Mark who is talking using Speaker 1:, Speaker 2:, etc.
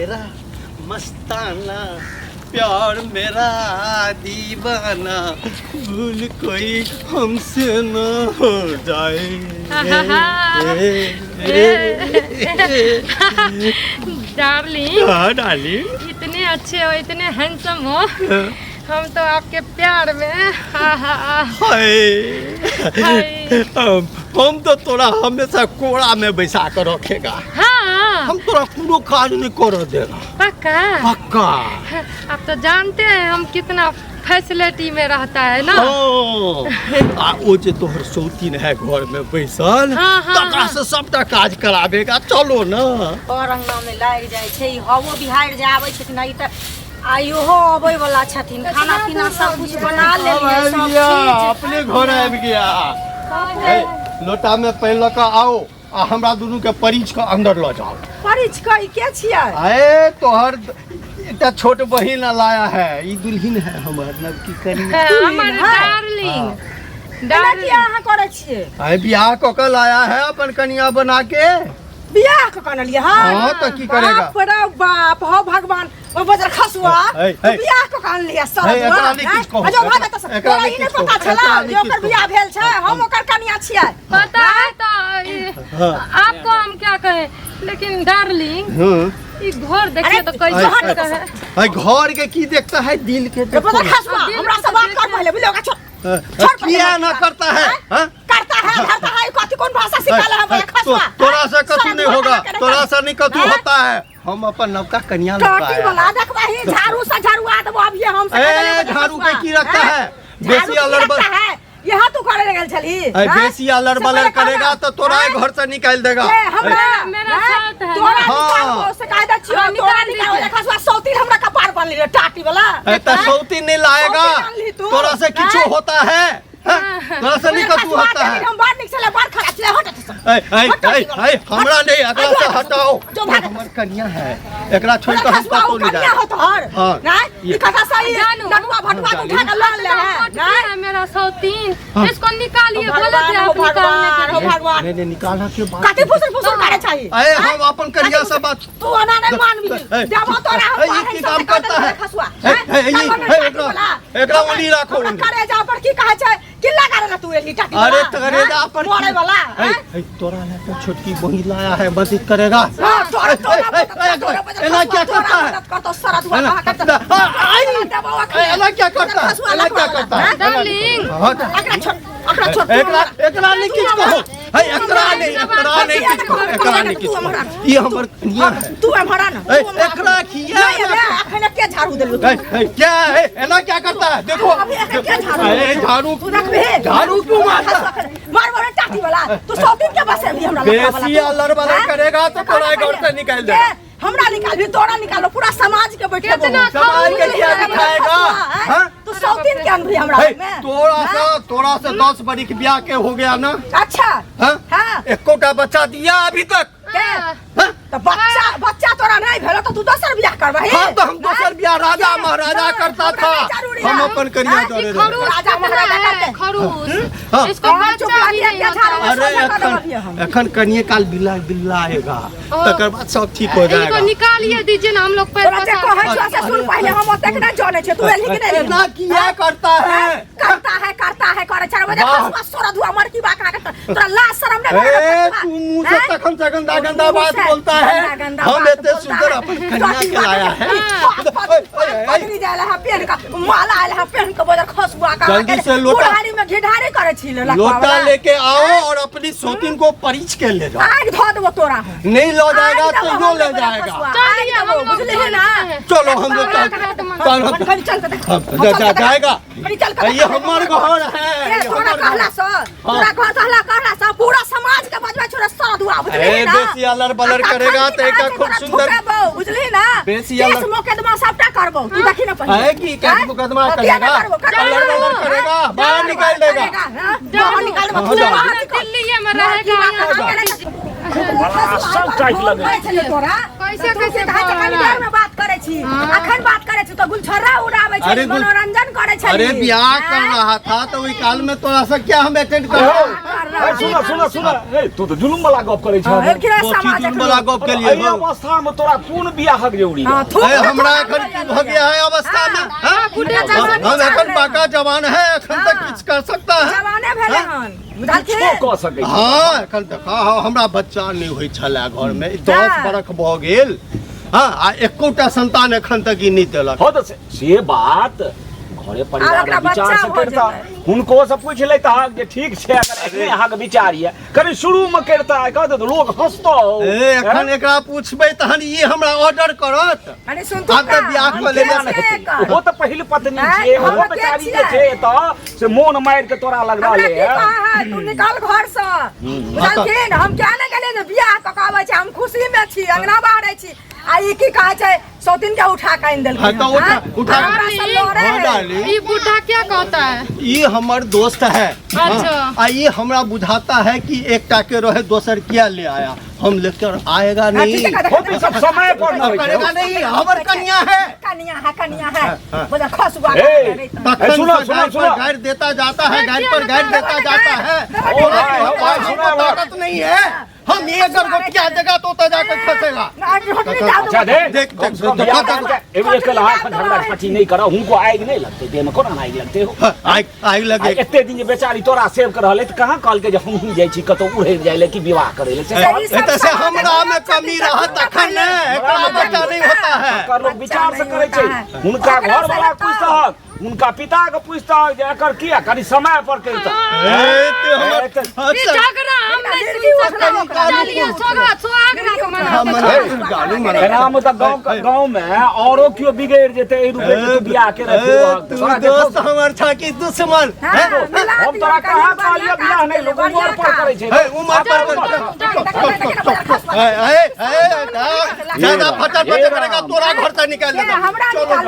Speaker 1: मेरा मस्ताना, प्यार मेरा दीवाना, भूल कोई हमसे न हो जाए।
Speaker 2: डार्लिंग।
Speaker 1: हाँ डार्लिंग।
Speaker 2: इतने अच्छे हो, इतने हैंडसम हो, हम तो आपके प्यार में, हा हा हा।
Speaker 1: हाय।
Speaker 2: हाय।
Speaker 1: हम तो तोरा हमेशा कोड़ा में बैसा कर रखेगा।
Speaker 2: हाँ।
Speaker 1: हम तोरा कोनो काज नहीं कर देगा।
Speaker 2: पक्का?
Speaker 1: पक्का।
Speaker 2: आप तो जानते हैं हम कितना फैसिलिटी में रहता है ना।
Speaker 1: हाँ। आ ओ जे तोहर सौतीन है घर में बैसल,
Speaker 2: हाँ, हाँ,
Speaker 1: तकरा
Speaker 2: हाँ।
Speaker 1: से सबटा काज कराबेगा, चलो ना।
Speaker 3: घर अङ्गनामे लागि जाइ छै, ई हवो बिहाड़ि जे आबै छथिन, ई तऽ आ इहो अबै वाला छथिन। खाना पीना सब कुछ बना लेलियै,
Speaker 1: आबि
Speaker 3: सब
Speaker 1: गया
Speaker 3: चीज।
Speaker 1: अपने घर आबि गया। हे, लोटा में पानि लऽ कऽ आओ आ हमरा दुनू के परिच के अंदर लऽ जाओ।
Speaker 3: परिच कऽ ई के छियै?
Speaker 1: अरे तोहर एकटा छोट बहिन लाया है, ई दुल्हिन है हमर नवकी कनिया।
Speaker 2: हमर
Speaker 3: है।
Speaker 2: डार्लिंग।
Speaker 3: एना
Speaker 2: डार्लिंग।
Speaker 3: किया अहाँ करै छियै?
Speaker 1: आइ बियाह कऽ के लाया है अपन कनिया बना के।
Speaker 3: बियाह कऽ कनलियै हन?
Speaker 1: हाँ तऽ की करेगा?
Speaker 3: बाप रे बाप, हो भगवान, ओ बजर खसुआ,
Speaker 1: है,
Speaker 3: तू
Speaker 1: है।
Speaker 3: बियाह कऽ कनलियै
Speaker 1: है,
Speaker 3: सरजुआ,
Speaker 1: एकरा नहि
Speaker 3: हैं?
Speaker 1: किछु कहू,
Speaker 3: अजो भाग एतऽ से।
Speaker 1: एकरा
Speaker 3: तोरा
Speaker 1: नहि
Speaker 3: ई नहि
Speaker 1: किछु
Speaker 3: पता
Speaker 1: कहू,
Speaker 3: छला
Speaker 1: एकरा नहि
Speaker 3: जे ओकर
Speaker 1: किछु
Speaker 3: बियाह भेल छै, हम ओकर कनिया छियै।
Speaker 2: पता है तो
Speaker 1: हाँ।
Speaker 2: आपको हम क्या कहें, लेकिन डार्लिंग,
Speaker 1: हाँ।
Speaker 2: ई घर देखिए तो कैसे
Speaker 1: है,
Speaker 2: लगता है।
Speaker 1: है, घर के की देखता है, दिल के
Speaker 3: रे
Speaker 1: देखो
Speaker 3: बजर
Speaker 1: ना।
Speaker 3: खसुआ,
Speaker 2: दिल
Speaker 3: हमरा
Speaker 2: के
Speaker 3: से
Speaker 2: तो
Speaker 3: बात कर
Speaker 2: देखे।
Speaker 3: पहिले, बुझलियै? ओकरा छोड़।
Speaker 1: हाँ,
Speaker 3: छोड़ पहिले
Speaker 1: किया
Speaker 3: बात
Speaker 1: ना
Speaker 3: कर।
Speaker 1: करता है, हाँ?
Speaker 3: करता है, धरता है, कथी कोन भाषा सिखाले है बजर खसुआ?
Speaker 1: तोरा से कथू
Speaker 3: सारा
Speaker 1: नहीं
Speaker 3: दुआ
Speaker 1: होगा,
Speaker 3: करा के
Speaker 1: तोरा
Speaker 3: रखा।
Speaker 1: से नहीं कथू
Speaker 3: हाँ?
Speaker 1: होता है। हम अपन नवका कन्या लड़का
Speaker 3: टाटी
Speaker 1: है।
Speaker 3: वाला देखबही, झाड़ू से झाड़ुआ देबो अभी हम से।
Speaker 1: ए, झाड़ू के की रखता है?
Speaker 3: झाड़ू
Speaker 1: बेसी
Speaker 3: के की
Speaker 1: अलर बल-
Speaker 3: रखता है? यहाँ तू करे लगल छली,
Speaker 1: ए,
Speaker 3: हाँ?
Speaker 1: बेसी अलर
Speaker 3: से
Speaker 1: बलर
Speaker 3: पहिले
Speaker 1: करेगा
Speaker 3: कहना,
Speaker 1: तो तोरा
Speaker 3: हाँ?
Speaker 1: घर से निकाल देगा।
Speaker 3: ए, हमरा
Speaker 2: मेरा
Speaker 3: हाँ?
Speaker 2: साथ है
Speaker 3: तोरा
Speaker 2: ना।
Speaker 3: निकालबो से कायदा छियो,
Speaker 2: हाँ,
Speaker 3: तोरा
Speaker 2: निकाल
Speaker 3: निकाल
Speaker 2: दीजिए।
Speaker 3: खसुआ, सौतीन हमरा कपार बनली रे टाटी वाला।
Speaker 1: ए, तो
Speaker 3: हाँ?
Speaker 1: सौतीन नहीं लाएगा,
Speaker 3: सौतीन आनली तू,
Speaker 1: तोरा से किछो
Speaker 3: हाँ?
Speaker 1: होता है, हाँ? तोरा से नहीं कथू होता है।
Speaker 3: हम बड़ निक छले, बड़ खराब छले, हट एतऽ से।
Speaker 1: ए, ए,
Speaker 3: हट
Speaker 1: ए,
Speaker 3: टाटी वाला।
Speaker 1: ए, हमरा नहीं, एकरा से
Speaker 3: हट,
Speaker 1: हटाओ।
Speaker 3: जो भाग।
Speaker 1: हमर कन्या है, एकरा छोड़ के हम
Speaker 3: खसुआ,
Speaker 1: कतौ
Speaker 3: उ
Speaker 1: नहीं
Speaker 3: कन्या
Speaker 1: जाए।
Speaker 3: हो तोहर।
Speaker 1: हाँ,
Speaker 3: नहीं?
Speaker 1: ये-
Speaker 3: ई कथा सही
Speaker 2: जानू।
Speaker 3: नटुआ भटुआ के उठा के लऽ ले है,
Speaker 2: मोटकी
Speaker 3: नहीं?
Speaker 2: है मेरा सौतीन,
Speaker 1: हाँ।
Speaker 2: इसको निकालिए, बोले थे
Speaker 3: भगवान हो
Speaker 2: आप निकालने
Speaker 3: भगवान
Speaker 2: के
Speaker 3: हो
Speaker 2: लिए।
Speaker 3: भगवान।
Speaker 1: नहीं नहीं, निकालना के बात।
Speaker 3: कथी फुसुर फुसुर करे चाही?
Speaker 1: अरे हम अपन कन्या से बात
Speaker 3: तू ओना नहीं मानबी,
Speaker 1: ए,
Speaker 3: देबो तोरा हम
Speaker 1: ए, ई
Speaker 3: बाहर
Speaker 1: की
Speaker 3: से
Speaker 1: काम
Speaker 3: निकाल
Speaker 1: करता
Speaker 3: देबो
Speaker 1: है?
Speaker 3: खसुआ।
Speaker 1: ए,
Speaker 3: हैं?
Speaker 1: ए, ई,
Speaker 3: चल बना
Speaker 1: ए,
Speaker 3: टाटी
Speaker 1: एकरा-
Speaker 3: वाला।
Speaker 1: एकरा ओली राखो,
Speaker 3: हमरा
Speaker 1: ओली।
Speaker 3: करेजा पर की कहै छै? किल्ला करे ला तू एली टाटी
Speaker 1: अरे
Speaker 3: वाला,
Speaker 1: करेजा
Speaker 3: हैं?
Speaker 1: पर
Speaker 3: मरे वाला,
Speaker 1: ए,
Speaker 3: हैं?
Speaker 1: ए, तोरा ला तो छोटकी बहिन लाया है, मदद करेगा।
Speaker 3: हाँ, तोरा
Speaker 1: ए,
Speaker 3: तोरा
Speaker 1: ए,
Speaker 3: मदद
Speaker 1: ए,
Speaker 3: कर, तोरा मदद
Speaker 1: एना
Speaker 3: कर,
Speaker 1: क्या
Speaker 3: तोरा
Speaker 1: करता है?
Speaker 3: मदद कर, तो सारा दुआ
Speaker 1: एना-
Speaker 3: कहाँ करता?
Speaker 1: आ, आई!
Speaker 3: देबो अखने।
Speaker 1: ए, एना क्या करता है?
Speaker 3: खसुआ
Speaker 1: एना क्या
Speaker 3: लखवा वाला,
Speaker 1: करता है?
Speaker 3: हैं?
Speaker 2: डार्लिंग।
Speaker 1: हाँ,
Speaker 3: एकरा छोड़, एकरा छोड़, तू
Speaker 1: एकरा
Speaker 3: हमरा-
Speaker 1: एकरा नहीं किछु कहो, है एकरा नहीं, एकरा नहीं किछु कहो, एकरा नहीं किछु कहो। ई हमर कनिया है।
Speaker 3: तू एम्हर ना,
Speaker 1: ए, एकरा किया
Speaker 3: नहीं बे, अखने के झाड़ू देलू तू?
Speaker 1: ए, ए, क्या है, एना क्या करता है? देखो।
Speaker 3: अभी एकरा के झाड़ू
Speaker 1: अरे
Speaker 3: देलू?
Speaker 1: झाड़ू
Speaker 3: तू रखबे?
Speaker 1: झाड़ू क्यों मारता?
Speaker 3: मार मार टाटी वाला, तू सौतीन के बसे भी हमरा लफड़ा वाला
Speaker 1: बेसी
Speaker 3: तू।
Speaker 1: अलर बलर
Speaker 3: हैं?
Speaker 1: करेगा तो तोरा घर से निकाल देगा।
Speaker 3: ए, हमरा निकालबी, तोरा निकालो, पूरा समाज के बैठेबो।
Speaker 2: कितना
Speaker 1: समाज के क्या दिखाएगा? हाँ?
Speaker 3: तू सौतीन के अनभी हमरा
Speaker 1: हे,
Speaker 3: में?
Speaker 1: तोरा
Speaker 3: हैं?
Speaker 1: से तोरा से 10 बरिक ब्याह के हो गया ना?
Speaker 3: अच्छा।
Speaker 1: हाँ?
Speaker 3: हाँ।
Speaker 1: एकोटा बच्चा दिया अभी तक?
Speaker 3: के?
Speaker 1: हाँ?
Speaker 3: तो बच्चा बच्चा तोरा नहीं भेलो तो तू दोसर बियाह करबही?
Speaker 1: हाँ तो हम दोसर बियाह राजा महाराजा करता था, हम अपन करिया
Speaker 3: हाँ?
Speaker 1: जरे
Speaker 2: ई
Speaker 1: रहे।
Speaker 2: खरूस
Speaker 3: राजा
Speaker 2: कितना
Speaker 3: महाराजा
Speaker 2: है,
Speaker 3: करते।
Speaker 2: खरूस।
Speaker 1: हाँ।
Speaker 2: इसको
Speaker 3: हाँ,
Speaker 2: बच्चा
Speaker 3: चुप
Speaker 2: भी
Speaker 3: लागिए,
Speaker 2: नहीं
Speaker 3: क्या
Speaker 2: होता
Speaker 3: झाड़ू
Speaker 2: है।
Speaker 1: अरे
Speaker 3: सोना कर
Speaker 1: एखन
Speaker 3: देबही हम।
Speaker 1: एखन कनिए काल बिल्ला बिल्ला आएगा,
Speaker 2: ओ।
Speaker 1: तकर बाद सब ठीक हो
Speaker 2: इनको
Speaker 1: जाएगा।
Speaker 2: निकालिए दीजिए ना, हम लोग पैर
Speaker 3: तोरा जे
Speaker 2: पसार।
Speaker 3: कहै छौ से सुन पहिले, हम ओतेक नहि जानै छियै, तू एलही कि नहि एलही?
Speaker 1: एना किया करता है?
Speaker 3: करता है, करता है करे छै बजे
Speaker 1: वाह।
Speaker 3: खसुआ सोरा धुआ मरकी बा का तोरा लाज शरम नहि
Speaker 1: ए,
Speaker 3: भेल
Speaker 1: तू मुंह से
Speaker 3: हैं?
Speaker 1: तखन से गंदा गंदा बात
Speaker 3: मुंह से
Speaker 1: बोलता है।
Speaker 3: गंदा गंदा
Speaker 1: हम
Speaker 3: बात
Speaker 1: इतने
Speaker 3: बोलता
Speaker 1: सुंदर
Speaker 3: है।
Speaker 1: अपन कन्या के लाया है।
Speaker 3: पगड़ी पगड़ी जाए है पेन का माला आयल है पेन के बजर खसुआ का
Speaker 1: जल्दी से लोटा-
Speaker 3: बुढ़ारी में घिढारी करे छी ले लखवा
Speaker 1: लोटा
Speaker 3: वाला।
Speaker 1: लेके आओ और अपनी सोतिन को परिच के ले जाओ।
Speaker 3: आगि धऽ देबो तोरा।
Speaker 1: नहीं लो जाएगा
Speaker 3: आगि
Speaker 1: तो
Speaker 3: देबो
Speaker 1: यो
Speaker 3: हम
Speaker 1: ले
Speaker 3: लोग
Speaker 1: जाएगा।
Speaker 3: खसुआ।
Speaker 2: चलिए,
Speaker 3: आगि
Speaker 2: हम
Speaker 3: देबो,
Speaker 2: लोग
Speaker 3: बुझलिही ना?
Speaker 2: चलते हैं।
Speaker 1: चलो हम लोग
Speaker 2: चल-
Speaker 1: चल
Speaker 3: कनी कनी चल के देख।
Speaker 1: हम
Speaker 3: चल के देख।
Speaker 1: जाएगा।
Speaker 3: कनी चल के
Speaker 1: ये
Speaker 3: देख।
Speaker 1: हमर घर है,
Speaker 3: ए,
Speaker 1: ये
Speaker 3: तोरा
Speaker 1: हमर घर।
Speaker 3: कहला सँ, तोरा घर कहला कहला सँ पूरा समाज के बजबै छोरा सर धुआ, बुझलिही
Speaker 1: ए,
Speaker 3: ना?
Speaker 1: बेसी अलर बलर
Speaker 3: आ
Speaker 1: करेगा
Speaker 3: तखन
Speaker 1: तो एका
Speaker 3: की
Speaker 1: खूब
Speaker 3: तोरा
Speaker 1: सुंदर-
Speaker 3: ठुकेबौ, बुझलिही ना?
Speaker 1: बेसी
Speaker 3: केस
Speaker 1: अलर-
Speaker 3: मोकदमा सबटा करबौ, तू देखी ना पहिले।
Speaker 1: है कि केस
Speaker 3: हैं?
Speaker 1: मुकदमा
Speaker 3: तो किया ना
Speaker 1: करेगा?
Speaker 3: करबौ, करबौ,
Speaker 1: अलर बलर
Speaker 3: हैं?
Speaker 1: करेगा, बाहर
Speaker 3: करबौ,
Speaker 1: निकाल देगा।
Speaker 3: करेगा, हैं? बाहर निकाल देबौ,
Speaker 1: हाँ,
Speaker 3: तू
Speaker 1: जाओ।
Speaker 3: बाहर निकाल।
Speaker 2: दिल्लीए में रहेगा, यहाँ
Speaker 3: बड़ा
Speaker 4: सब टाइट लगै
Speaker 3: छलै तोरा।
Speaker 2: कैसे
Speaker 3: तू
Speaker 2: कैसे
Speaker 3: की कहै छै, कनी
Speaker 2: बोल रहा?
Speaker 3: देर में बात करै छी, अखन बात करै छी तो गुलछर्रा उड़ाबै छै,
Speaker 1: अरे
Speaker 3: मनोरंजन करै छै।
Speaker 1: अरे बियाह कर रहा था तो वही काल में तोरा से क्या हम अटेंड करो?
Speaker 3: कर हमरा।
Speaker 4: ए, सुन सुन सुन, ए तू तऽ जुलुम वाला गप करै छह।
Speaker 3: हँ, एलखिन हँ
Speaker 1: कोची
Speaker 3: समाजक
Speaker 1: जुलुम वाला
Speaker 3: लोक।
Speaker 1: गप के लिए
Speaker 4: एहि अवस्था में तोरा कोन बियाहक जरूरी
Speaker 3: हँ,
Speaker 4: है?
Speaker 3: थूक
Speaker 1: ए,
Speaker 3: ने
Speaker 1: हमरा
Speaker 3: थूक
Speaker 1: एखन
Speaker 3: ने
Speaker 1: की भऽ गया है अवस्था में? हाँ?
Speaker 2: बुढ़े
Speaker 1: हम
Speaker 2: जैसा
Speaker 1: हम एखन बाका जवान है, एखन तक
Speaker 3: हाँ।
Speaker 1: किछु कर सकता है।
Speaker 3: जवाने भेलै हन, बुझलखिन?
Speaker 4: किछो कऽ सकै छी।
Speaker 1: हाँ, एखन देखा, हाँ, हमरा बच्चा नहि होइ छलै घर में, 10
Speaker 3: हाँ।
Speaker 1: बरख भऽ गेल। हाँ, आ एकोटा संतान एखन तक ई नहि देलक।
Speaker 4: हो तऽ से बात घरे परिवार
Speaker 3: आर ओकरा
Speaker 4: में विचार
Speaker 3: बच्चा
Speaker 4: से
Speaker 3: भऽ
Speaker 4: करता,
Speaker 3: जेतै।
Speaker 4: हुनको से पूछि लेता जे ठीक छै, अगर एखने अहाँके विचार यऽ कनि शुरू में करता, कहत तऽ लोग हंसतो।
Speaker 1: ए, एखन एकरा पूछबै तहन ई हमरा ऑर्डर करत।
Speaker 3: कनि सुनतु
Speaker 1: आब तऽ बियाह कऽ लेने
Speaker 3: हम के छियै एकर?
Speaker 4: ओ तऽ पहिल पत्नी
Speaker 3: आँय,
Speaker 4: छियै,
Speaker 3: हम
Speaker 4: ओहो
Speaker 3: के
Speaker 4: बेचारी जे
Speaker 3: छियै?
Speaker 4: छै एतऽ से मोन मारि के तोरा लग
Speaker 3: हमरा
Speaker 4: रहलै
Speaker 3: की
Speaker 4: है।
Speaker 3: कहै है, तू निकल घर से, बुझलखिन? हम क्या ने गेलियै जे बियाह कऽ के आबै छै, हम खुशी में छी, अंगना बाहरै छी, आ ई की कहै छै, सौतीन के उठा के आनि देलखिन।
Speaker 1: हाँ, तऽ उठा- उठा-
Speaker 3: हमरा से लड़े
Speaker 1: हाँ,
Speaker 3: है।
Speaker 1: डाली।
Speaker 2: ई बूढ़ा क्या कहता है?
Speaker 1: ये हमर दोस्त है।
Speaker 2: अच्छा।
Speaker 1: हाँ, आ ये हमरा बुझाता है कि एकटा के रहे दोसर किया ले आया, हम लेकर आएगा
Speaker 3: हाँ,
Speaker 1: नहीं।
Speaker 3: ठीक है,
Speaker 4: हो तऽ ई सब समय पर न
Speaker 1: अब
Speaker 4: होइ छै।
Speaker 1: करेगा नहीं, हमर कन्या है।
Speaker 3: कनिया है, कनिया है, बोला खसुआ
Speaker 4: ए,
Speaker 1: तखन
Speaker 4: सुनो,
Speaker 1: से
Speaker 4: सुनो,
Speaker 1: गाय पर
Speaker 4: सुनो।
Speaker 1: गायर देता जाता है, गाय पर गायर देता जाता है।
Speaker 4: ओ भाई, ओ भाई,
Speaker 1: हमको
Speaker 4: सुनो,
Speaker 1: ताकत नहीं है, हम ये अगर गोटिया देगा तो तो जाकर खसेगा।
Speaker 4: अच्छा दे,
Speaker 1: देख,
Speaker 4: कम से कम
Speaker 1: देख,
Speaker 4: बियाह
Speaker 1: देख,
Speaker 4: दान के एगो एक लाख झगड़ा झांटी नहीं करऽ, हुनको आगि नहीं लगतै, देह में कोना आगि लगतै हो?
Speaker 1: हाँ, आग आग
Speaker 4: आ
Speaker 1: लगे।
Speaker 4: एते दिन जे बेचारी तोरा सेव कर रहलै तऽ कहाँ कहलकै जे हमहूँ जाइ छी कतौ उड़ै जाइ लए कि विवाह करै लए, से कहलकै।
Speaker 1: ए, तऽ से हमरा में कमी रहत तखन ने, एकरा बच्चा नहीं होता है।
Speaker 4: एकर लोक विचार से करै छै, हुनका घर वाला पूछतहक, हुनका पिता के पूछतहक जे एकर किया कनि समय पर करितह।
Speaker 1: ए, ते हमर
Speaker 4: ए, तऽ
Speaker 2: ई
Speaker 1: अच्छा,
Speaker 2: झगड़ा हम नहीं सुन सकते।
Speaker 1: कनि कानू
Speaker 2: चलिए, सोहाग सोहाग रात मना।
Speaker 1: हम मना, गालू मना।
Speaker 4: एना में तऽ गाँव गाँव में औरो केओ बिगड़ि जेतै एहि रूपे जे तू बियाह केने
Speaker 1: ए,
Speaker 4: छी।
Speaker 1: तू
Speaker 4: तोरा देखौ
Speaker 1: दोस्त हमर छा कि दुश्मन?
Speaker 3: हाँ,
Speaker 1: हैं?
Speaker 3: मिला
Speaker 4: हम
Speaker 3: दियौ,
Speaker 4: तोरा
Speaker 3: कनि
Speaker 4: कहाँ
Speaker 3: बढ़िआँ
Speaker 4: कहलियौ बियाह
Speaker 3: काज
Speaker 4: नहि, लोक
Speaker 3: बढ़िआँ
Speaker 4: उमर पर
Speaker 3: काज।
Speaker 4: करै छै।
Speaker 1: हे, उमर पर कर। ए, ए, ए, ज्यादा फटर फटर करेगा तोरा घर से निकाल
Speaker 3: के
Speaker 1: देगा।
Speaker 3: हमरा
Speaker 1: चलो।
Speaker 3: निकाल।